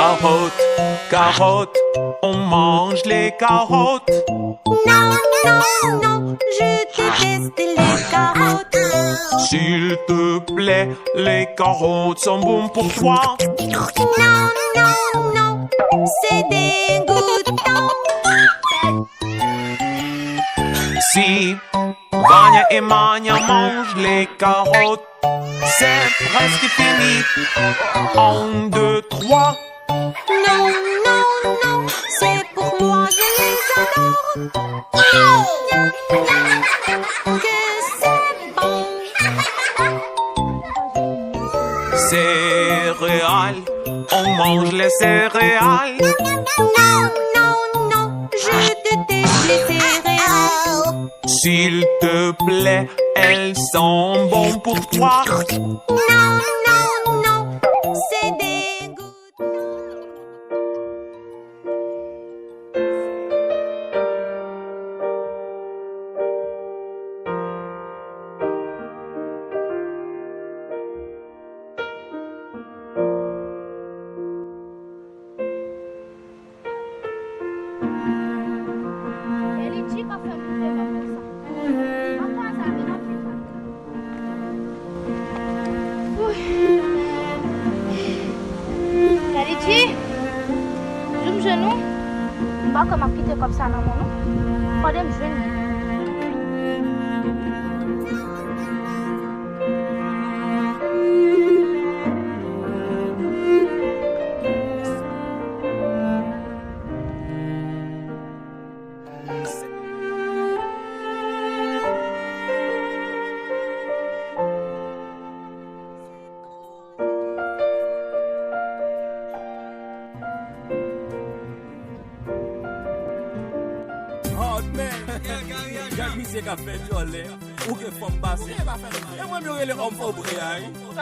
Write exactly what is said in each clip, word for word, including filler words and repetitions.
Carottes, carottes, on mange les carottes. Non, non, non, je déteste les carottes. S'il te plaît, les carottes sont bonnes pour toi. Non, non, non, c'est dégoûtant. Si Vania et Mania mangent les carottes, c'est presque fini. Un, deux, trois. Non, non, non, c'est pour moi, je les adore. Miam, miam, que c'est bon. Céréales, on mange les céréales. Non, non, non, je déteste les céréales. S'il te plaît, elles sont bonnes pour toi. Non, non, non, c'est dégoûtant. Kelly G pa fè m moute kòb konsa. M ap kwaze avè l anpil. Wouy. Kelly G, jou m jwenn ou, m pa kwè m ap kite kòb sa nan men w non. Fò de m jwenn li. Hard man. Gad misye k ap fè djòlè. Ou gen fanm pase. E mwen menm yo rele òm fò bre a wi. Mwen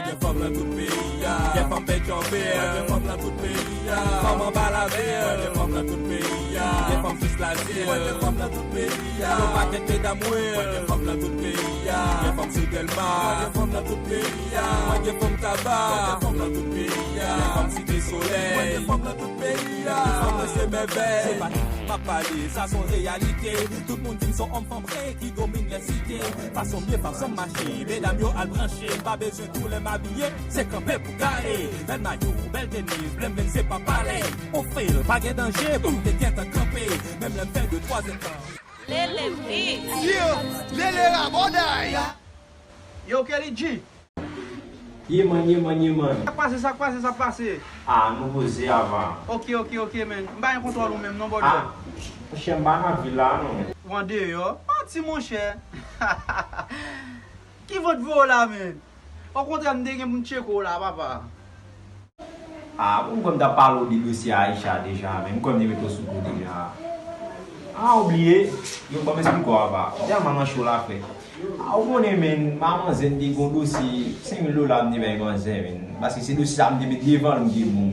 gen fanm nan tout peyi a. Gen fanm bèk chanpè. Mwen gen fanm nan tout peyi a. Fanm anba lavè. Mwen gen fanm nan tout peyi a. Gen fanm jis ladye. Mwen gen fanm nan tout peyi a. Yon pakèt medam wi. Mwen gen fanm nan tout peyi a. Gen fanm sou Dèlma. Mwen gen fanm nan tout peyi a. Mwen gen fanm Taba. Mwen gen fanm nan tout peyi a. Gen fanm Site Solèy. Mwen gen fanm nan tout peyi a. Fanm nan se mèvèy. Se pa m ap pale, sa se yon reyalite. Tout moun di m se yon òm fanm bre ki domine lè site. Fason m ye, fason m mache, medam yo al branche. M pa bezwen tou lè m abiye, se kanpe pou gade. Bèl mayo, bèl tenis, blenblen se pa pale. Ou fè l, pa gen danje, pou m te gentan kanpe. Menm lè m fè de twa zèdtan. Lele wi. Yeah, Lele Rabòday. Yo, Kelly G. Ye man, ye man, ye man. Sa k pase, sa k pase, sa k pase? Ah, nou poze avan. Ok, ok, ok, man. M pa gen kontwòl ou menm non, brother. Ah, monchè, m pa nan vil la non. Ou andeyò? Manti, monchè. Ki vant voye w la, man? Okontrè, m te gen pou m tcheke w la, papa. Ah, bon, m kwè m t ap pale w de dosye Aisha deja, men m kwè m te mete w sou kou deja. Ah, ou bliye? Yo, ban m esplike w apa. Tèlman nan cho la, frè. Ah, ou konnen, men, ma manzè, m te gen yon dosye senk mil dola m te bay manzè, men. Paske se dosye sa m te met devan l, m te bon.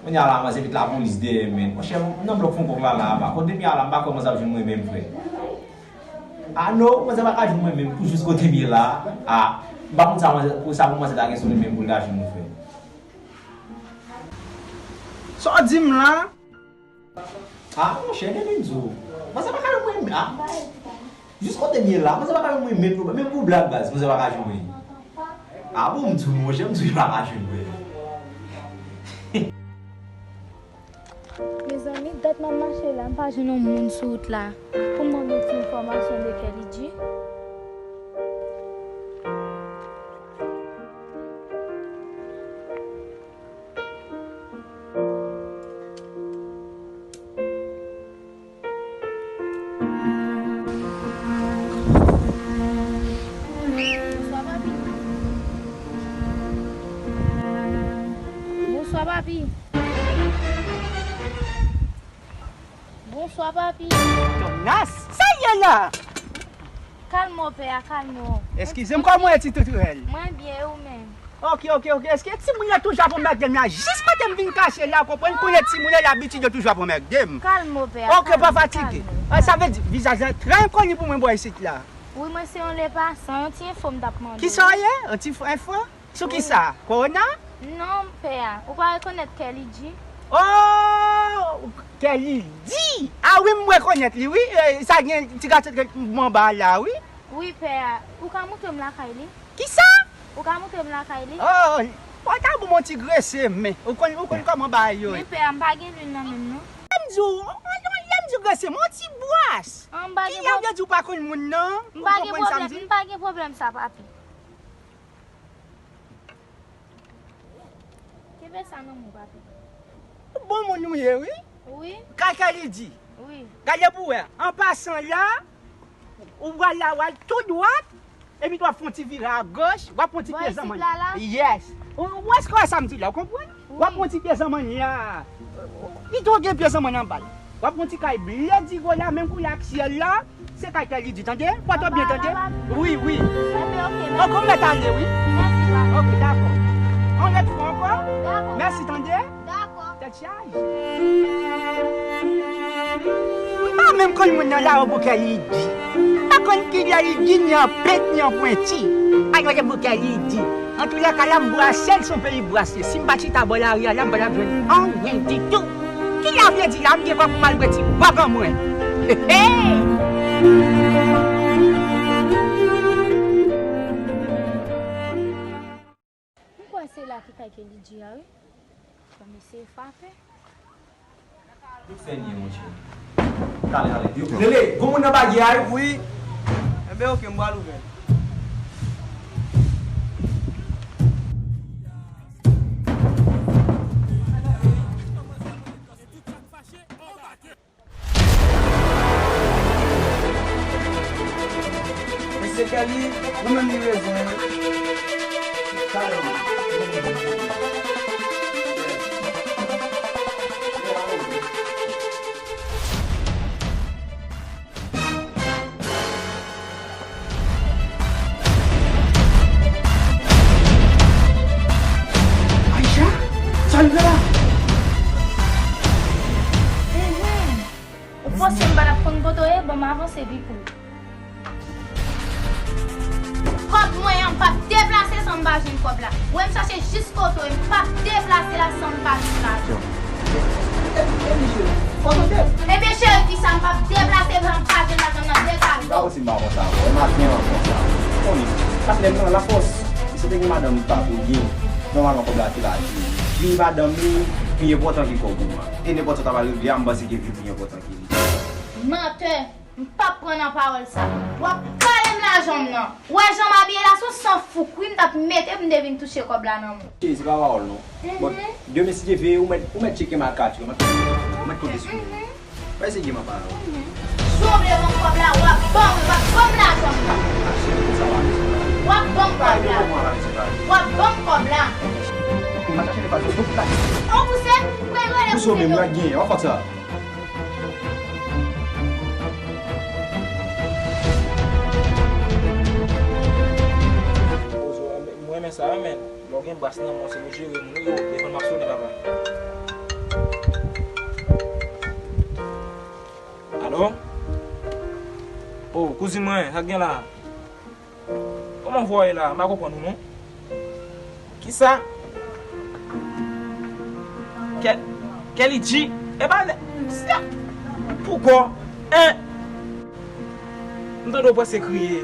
Kounye a la, manzè met lapolis dèyè m, men. Monchè, m nan blòk Fonkòk la, la, apa. Kote m ye a la, m pa kwè manzè ap jwenn mwen menm, frè. Ah, non, manzè pa ka jwenn mwen menm, pou jis kote m ye la. Ah, m pa konn sa manzè, pou sa pou manzè ta gen sou li menm pou l ta jwenn mwen, frè. Sa w di m la? Ah, monchè, tande m di w. Manzè pa ka jwenn mwen, ah. Jis kote m ye la, manzè pa ka jwenn mwen, menm pou, menm pou blag baz, manzè pa ka jwenn mwen. Ah, bon, m di w, monchè, m di w, li pa ka jwenn mwen. Mezanmi, dat m ap mache la, m pa jwenn yon moun sou wout la pou m mande yon ti enfòmasyon de Kelly G. Bonswa, papi. Bonswa, papi. Bonswa, papi. Jonas, sa ye la? Kalme w, pè a, kalme w. Eskize m, kòman w ye, ti toutourèl? Mwen byen, e ou menm? Ok, ok, ok. Èske timoun yo toujou ap anmède m la? Jis kote m vin kache la, w konprann, kounye a timoun yo, labitid yo toujou ap anmède m. Kalme w, pè a. Ok, pa fatige. Ah, sa vle di, vizaj la trè enkoni pou mwen bò isit la. Wi, mwen se yon lepasan, yon ti enfo m t ap mande w. Kisa w ye? Yon ti enfo? Sou kisa? Kowona? Non, pè a. Ou pa rekonèt Kelly G? Oh! Kelly G! Ah wi, m rekonèt li, wi. Eh, sa gen ti gason k anba la, wi. Wi, pè a. Ou ka montre m lakay li? Kisa? Ou ka montre m lakay li? Oh, ou ta bon, mon ti grese, men. Ou konn, ou konn kòman bagay yo ye. Men pè a, m pa gen lwil nan men m, non. Lè m di w, lè m di w grese, mon ti bwas. An, m pa gen pwob-, Kilè w di w pa konn moun nan? M pa gen pwoblèm, m pa gen pwoblèm sa, papi. Kenbe sa nan men w, papi. Ou bon moun ou ye, wi. Wi. Kaka li di. Wi. Gade pou wè. An pasan la, ou pral la, ou al tou dwat, epi w ap fè yon ti vire agoch, w ap fè yon ti pye zanmann. Bò isit la, la? Yes. Ou, ou èske w wè sa m di la, ou konprann? Wi. W ap fè yon ti pye zanmann la. Li tou gen pye zanmann anba l. W ap fè yon ti kay byen digo la, menm koulè ak syèl la. Se kay Kelly G, tande? Pòte w byen, tande? Wi, wi. Enben, oke, mèsi. Oke, ou mèt ale, wi. Mèsi, papi. Oke, dakò. On lòt fwa ankò? Dakò. Mèsi, tande? Dakò. Tèt chaje. M pa menm konn moun nan la, ou pou Kelly G. M pa konn kilè li di, ni an pent, ni an pwenti. Ay, gade pou Kelly G. Antoulèka, la, m brase l, se yon peyi brase. Si m pa chita bò lari a, la, m pa t ap jwenn anyen ditou. Kilè vle di la, m gen kòb pou m al bwè ti bòg an mwen. He, he! M kwè se la ki kay Kelly G a, wi. Bon, mesye frape. Yo fè nye, monchè. Talè, talè. Yo, Lele, gon moun nan bagay a, wi. Wi. Enben, oke, m pral ouvè l. Mesye Kelly, ou menm li rezon, wi. Talè, wi. Aïcha, sa rive la? Enhen. Ou panse m pa t ap konn kote w ye? Bon, m avanse pi kou. Kòb mwen an, m p ap deplase san m pa jwenn kòb la. Ou wè m chache jis kote w ye, m p ap deplase la san m pa jwenn lajan. Ebyen, cheri, kisa m p ap deplase san m pa jwenn lajan nan detache. Pa posib, m pa konn sa ankò. E maten an konsa. Konnen, patnè m nan, Lafòs, misye te gen madanm li pa pou li. Nòmalman, kòb la te la. Vi madanm li pi enpòtan ke kòb ou an. E nenpòt sa ta pral regle a, m panse ke vi pi enpòtan ke li. Mantè! M p ap pran nan pawòl sa. W ap kale m lajan m nan. Ou wè jan m abiye la, se yon sanfouk wi m t ap mete pou m te vin touche kòb la nan men w. Cheri, se pa pawòl non. Bon, demen si Dye vle, ou mèt, ou mèt tcheke m ak Arthur, ou mèt, ou mèt konte sou mwen. Pa eseye gen m ak pawòl. Si w vle ban m kòb la, w ap ban m, w ap ban m lajan m nan. W ap ban m kòb la. W ap ban m kòb la. Ou pouse, m prale rele pouse tou. Pouse w menm, w ap genyen, w ap fòk sa. Ozo, m renmen sa wi, men lè w gen bas nan men w, se pou jere moun wi, yo, telefòn m ap sonnen, papa. Alo? O, kouzin mwen, sa k gen la? Kòman vwa w ye la? M pa konprann ou non. Kisa? Kè-, Kelly G? E pa nè-, sa, poukò? En? M tande w prèske kriye.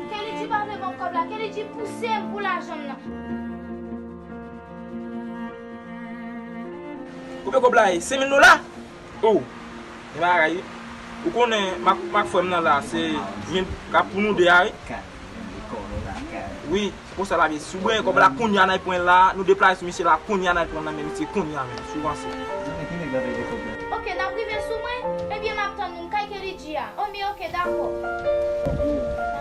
Kelly G pa vle ban m kòb la. Kelly G pouse m pou lajan m nan. Konbyen kòb la ye? Senk mil dola? O, gen bagay wi. Ou konnen m ak, m ak frè m nan la, se vin k ap pou nou de a wi. Wi, se konsa l ap ye. Si w genyen kòb la kounye a n al pran l la, nou deplase sou misye la kounye a n al pran l nan men misye kounye a menm, si w panse. Oke, n ap rive sou mwen, ebyen m ap tann nou, m kay Kelly G a. O, men oke, dakò.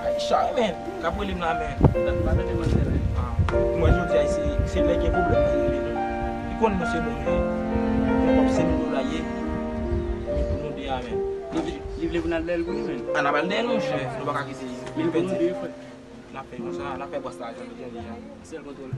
Ay, chay, men. K ap rele m la, men. Pa tande manzè, men. Ah, mwen, jodi a, se, se lè gen pwoblèm, li rele nou. Li konn nou se moun, men. Yon kòb senk mil dola ye. Li pou nou de a, men. Li vle, li vle pou n al dèyè l pou li, men. A, n ap al dèyè l, monchè. Nou pa ka kite li. Li pou nou de, frè. N ap fè konsa, n ap fè bòs la jwenn jodi a. Sèl kontwòl.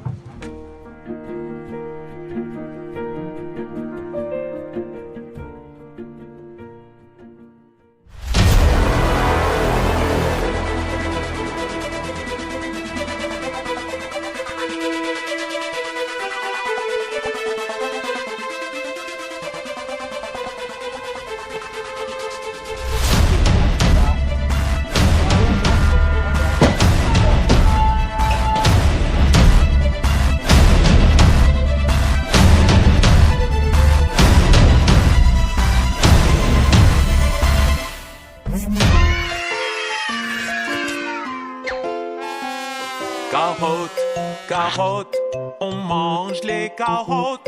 Carottes, carottes, on mange les carottes.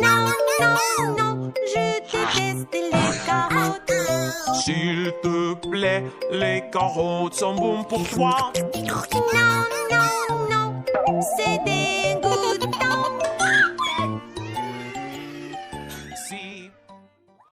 Non, non, non, je déteste les carottes. S'il te plaît, les carottes sont bonnes pour toi. Non, non, non, c'est dégoûtant.